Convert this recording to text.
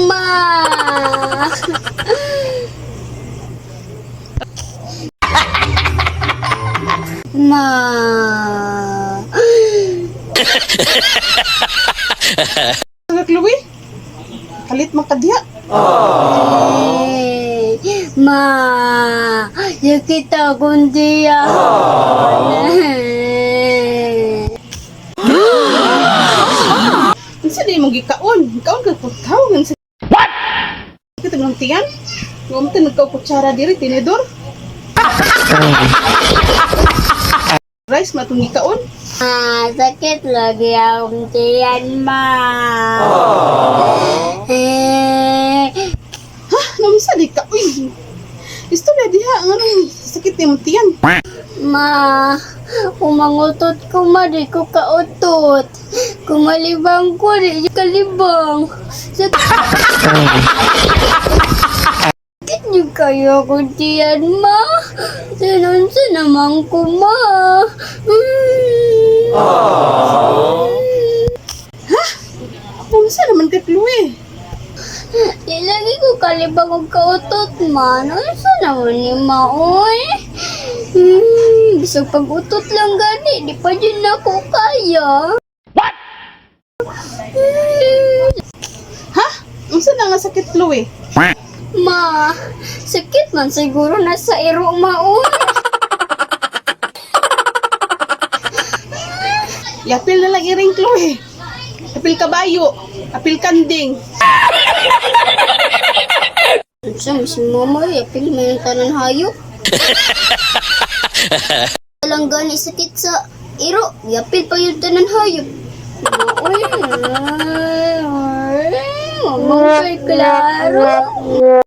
Ma. Ma. Ano, Chloe? Kalit man ka diha. Eh, ma, sakit akong tiyan. Unsa di imong gikaon? Gikaon ka putaw ngan sa What? Kita ng tiyan? Ngumta nagkaw kutsara diri tinidor. Rice matong gikaon. Ah, sakit lagi akong tiyan, ma. Eh, Ha, naunsa di ka? Uy. Istorya diha nganong sakit nimong tiyan? Ma, umangutot ko ma, di ko kautot. Kumalibang ko, di ko kalibang. Sakit niyo kayo akong tiyan, ma. Sinunsa naman ko, ma. Unsa naman ka, Chloe? Di lagi ko kalibang og kautot, ma. Unsa naman ni ma, oy? Bisag pag-utot lang gani, di pa dyan ako kaya. What? Ha? Unsa na nga sakit, Chloe? Ma, sakit man siguro na sa iro, ma, oy. Yapil na lang iring, Chloe. Apil kabayo, apil kanding. Unsa man si mama, eh, apil man yung tanan hayop. Lang gani sakit sa iro, yapil pa yung tanan hayop. Ma, oy, ay, ay, mamang kay klaro.